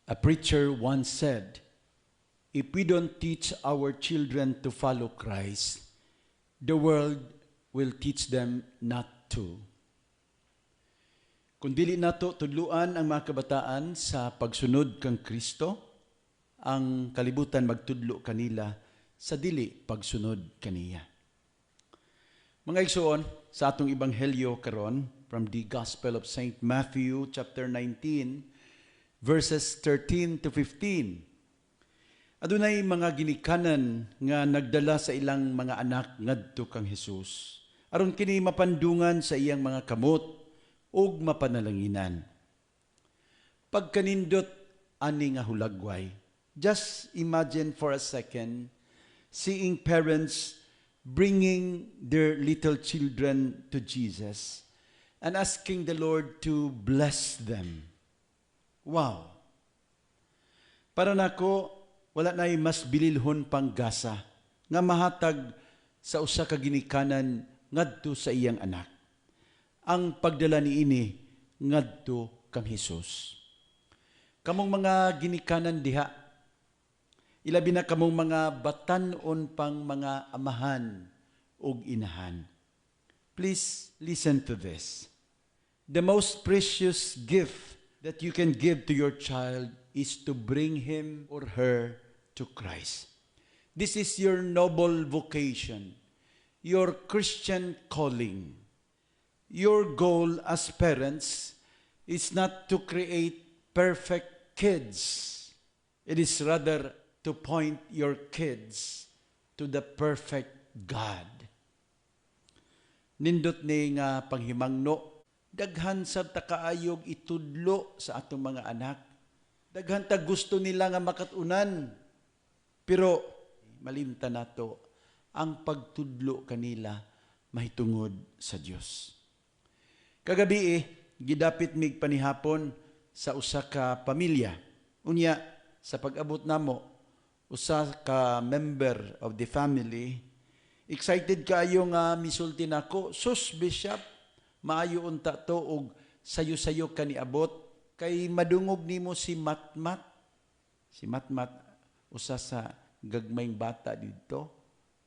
A preacher once said, "If we don't teach our children to follow Christ, the world will teach them not to." Kung dili nato tudluan ang mga kabataan sa pagsunod kang Kristo, ang kalibutan magtudlo kanila sa dili pagsunod kaniya. Mga igsoon, sa atong ebanghelyo karon, from the Gospel of St. Matthew chapter 19 verses 13 to 15. Adunay mga ginikanan nga nagdala sa ilang mga anak ngadto kang Hesus, aron kini mapandungan sa iyang mga kamot ug mapanalanginan. Pagkanindot ani nga hulagway. Just imagine for a second seeing parents bringing their little children to Jesus and asking the Lord to bless them. Wow! Para nako, wala na'y mas bililhon pang gasa nga mahatag sa usa ka ginikanan ngadto sa iyang anak, ang pagdala niini ngadto kang Hesus. Kamong mga ginikanan diha, ilabi na kamong mga batan-on pang mga amahan ug inahan. Please listen to this. The most precious gift that you can give to your child is to bring him or her to Christ. This is your noble vocation, your Christian calling. Your goal as parents is not to create perfect kids. It is rather to point your kids to the perfect God. Nindot ni nga panghimangno. Daghan sad ta kaayog itudlo sa atong mga anak. Daghan ta gusto nila nga makatunan. Pero malimtan nato ang pagtudlo kanila mahitungod sa Dios. Kagabi eh, gidapit mig panihapon sa usa ka pamilya. Unya, sa pag-abot namo, usa ka member of the family, excited kaayo nga misulti nako, "Sus, Bishop, maayo unta to og sayo-sayo ka niabot kay madungog nimo si Matmat." Si Matmat, usa sa gagmayng bata didto.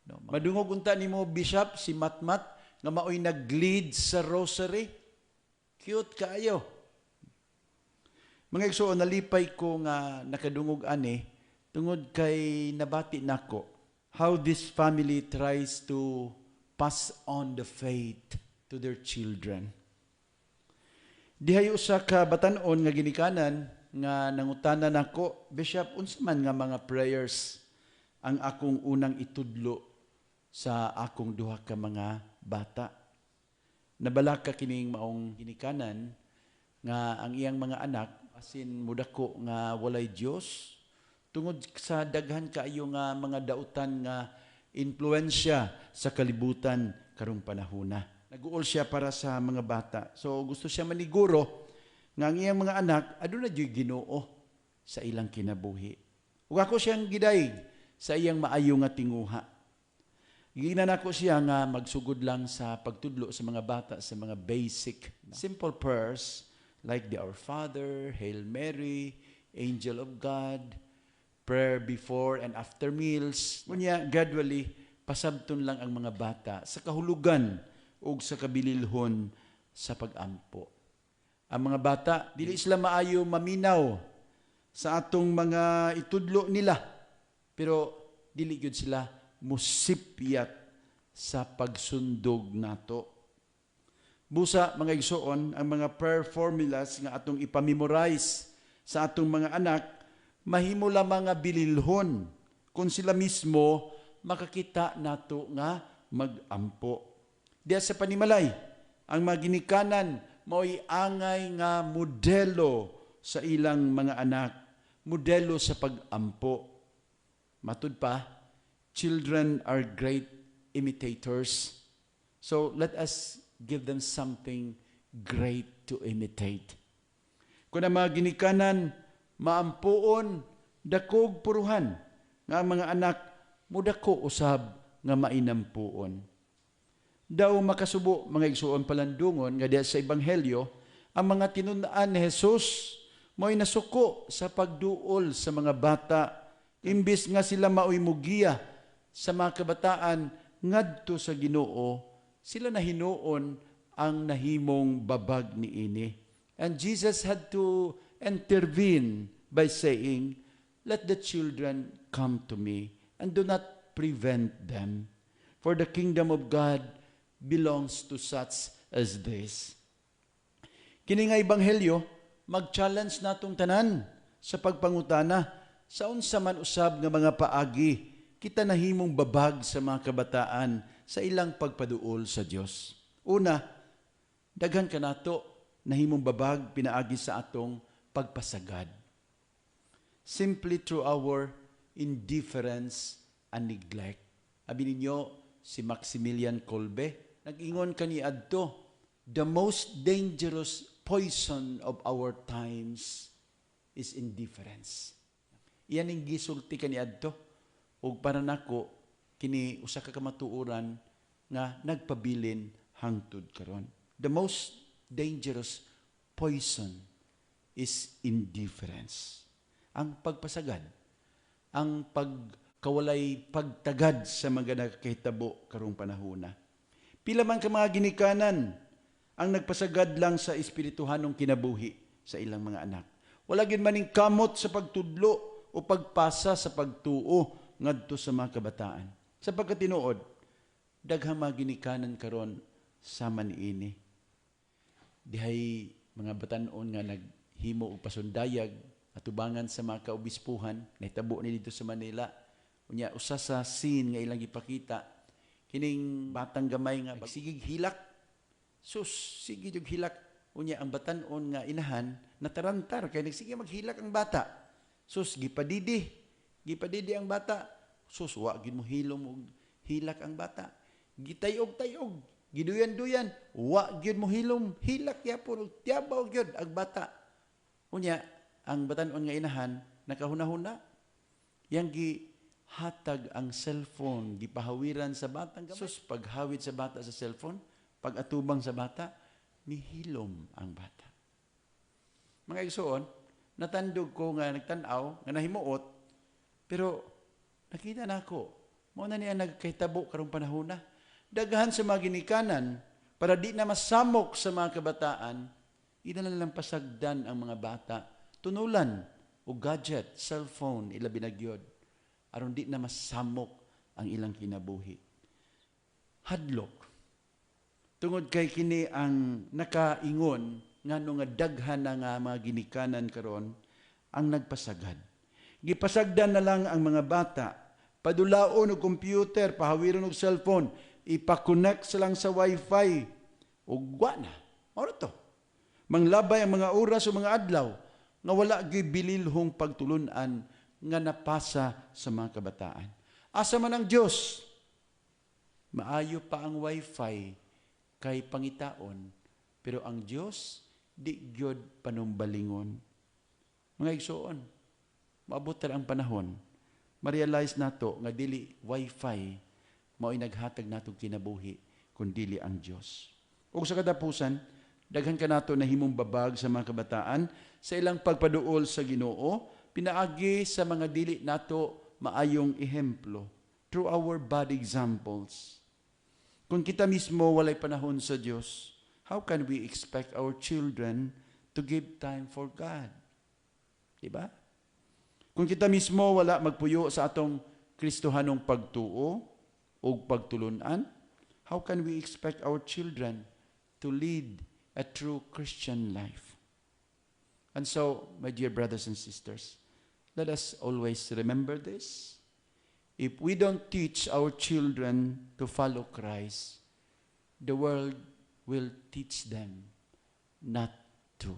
No, "Madungog unta nimo, Bishop, si Matmat nga maoy nag-lead sa rosary." Cute kaayo. Mga igsoon, nalipay ko nga nakadungog ani tungod kay nabati nako how this family tries to pass on the faith to their children. Dihay usa ka batan-on nga ginikanan nga nangutana nako, "Bishop, unsa man nga mga prayers ang akong unang itudlo sa akong duha ka mga bata?" Nabalaka kining maong ginikanan nga ang iyang mga anak asin mudako nga walay Dios tungod sa daghan kaayo nga mga dautan nga impluensya sa kalibutan karong panahona. Naguol siya para sa mga bata. So gusto siya maniguro nga ang iyang mga anak aduna gyud Ginoo sa ilang kinabuhi. Ug ako siyang gidayeg sa iyang maayo nga tinguha. Giingnan nako siya nga magsugod lang sa pagtudlo sa mga bata sa mga basic, simple prayers like the Our Father, Hail Mary, Angel of God, prayer before and after meals. Unya, gradually, pasabton lang ang mga bata sa kahulugan ug sa kabililhon sa pagampo. Ang mga bata, dili sila maayo maminaw sa atong mga itudlo nila. Pero dili gyud sila musipyat sa pagsundog nato. Busa, mga igsoon, ang mga prayer formulas nga atong ipamemorize sa atong mga anak, mahimo lamang nga bililhon kung sila mismo makakita nato nga magampo. Diya sa panimalay, ang mga ginikanan mao'y angay nga modelo sa ilang mga anak, modelo sa pagampo. Matud pa, children are great imitators. So let us give them something great to imitate. Kung ang mga ginikanan maampuon, dakog puruhan nga ang mga anak mudako usab nga mainampuon. Daw makasubo, mga igsuon, palandungon nga diya sa ebanghelyo ang mga tinun-an ni Jesus Mao'y nasuko sa pagduol sa mga bata, imbis nga sila mao'y mugiya sa mga kabataan ngadto sa Ginoo, sila na hinuon ang nahimong babag niini. And Jesus had to intervene by saying, "Let the children come to me and do not prevent them, for the kingdom of God belongs to such as this." Kini nga ebanghelyo mag-challenge natong tanan sa pagpangutana sa unsa man usab nga mga paagi kita nahimong babag sa mga kabataan sa ilang pagpaduol sa Dios. Una, daghan kanato nahimong babag pinaagi sa atong pagpasagad. Simply through our indifference and neglect. Abi ninyo, si Maximilian Kolbe, nag-ingon kaniadto, "The most dangerous poison of our times is indifference." Iyan ang gisulti kaniadto. Ug para nako kini usa ka kamatuoran nga nagpabilin hangtod karon. The most dangerous poison is indifference. Ang pagpasagad, ang pagkawalay pagtagad sa mga nakakahitabo karong panahona. Pila man ka mga ginikanan ang nagpasagad lang sa espirituhanong kinabuhi sa ilang mga anak. Wala gyud maning kamot sa pagtudlo o pagpasa sa pagtuo ngadto sa mga kabataan. Sa pagkatinuod, daghang mga ginikanan karon sama niini. Dihay mga batan-on nga naghimo og pasundayag atubangan sa mga kaobispuhan, nahitabo ni didto sa Manila. Unya usa sa scene nga ilang gipakita kining batang gamay nga sigig hilak. Sus, sige jud hilak. Unya ang batan-on nga inahan natarantar kay nagsige maghilak ang bata. Sus, gipadidi. Gipadidi ang bata. Sus, wa gyud mo hilom og hilak ang bata. Gitayog-tayog, giduyan-duyan, wa gyud mo hilom, hilak yapon og tiyabaw gyud ang bata. Unya, ang batan-on nga inahan nakahuna-huna. Yang gihatag ang cellphone, gipahawiran sa batang gamay. Sus, paghawid sa bata sa cellphone, pag-atubang sa bata, nihilom ang bata. Mga igsoon, natandog ko nga nagtan-aw, nga nahimuot, pero nakita nako, mao na niya nagkahitabo karong panahona. Daghan sa mga ginikanan, para di na masamok sa mga kabataan, ila na lang pasagdan ang mga bata, tunulan o gadget, cellphone, ilabi na gyud, aron di na masamok ang ilang kinabuhi. Hadlok. Tungod kay kini ang nakaingon ngano nga daghan na nga mga ginikanan karon ang nagpasagad. Gipasagdan na lang ang mga bata, padulaon og computer, pahawiron og cellphone, ipa-connect sa lang sa wifi, ug wa na. Mao to. Manglabay ang mga oras o mga adlaw nga wala gyud bililhong pagtulunan nga napasa sa mga kabataan. Asa man ang Dios? Maayo pa ang wifi kay pangitaon, pero ang Dios di gyud panumbalingon. Mga igsoon, maabot ra ang panahon, ma-realize nato nga dili wifi mao'y naghatag natong kinabuhi, kun dili ang Dios. Ug sa katapusan, daghan kanato nahimong babag sa mga kabataan sa ilang pagpaduol sa Ginoo pinaagi sa mga dili nato maayong ehemplo, through our bad examples. Kung kita mismo walay panahon sa Dios, how can we expect our children to give time for God? Diba? Kung kita mismo wala magpuyo sa atong Kristohanong pagtuo o pagtulunan, how can we expect our children to lead a true Christian life? And so, my dear brothers and sisters, let us always remember this. If we don't teach our children to follow Christ, the world will teach them not to.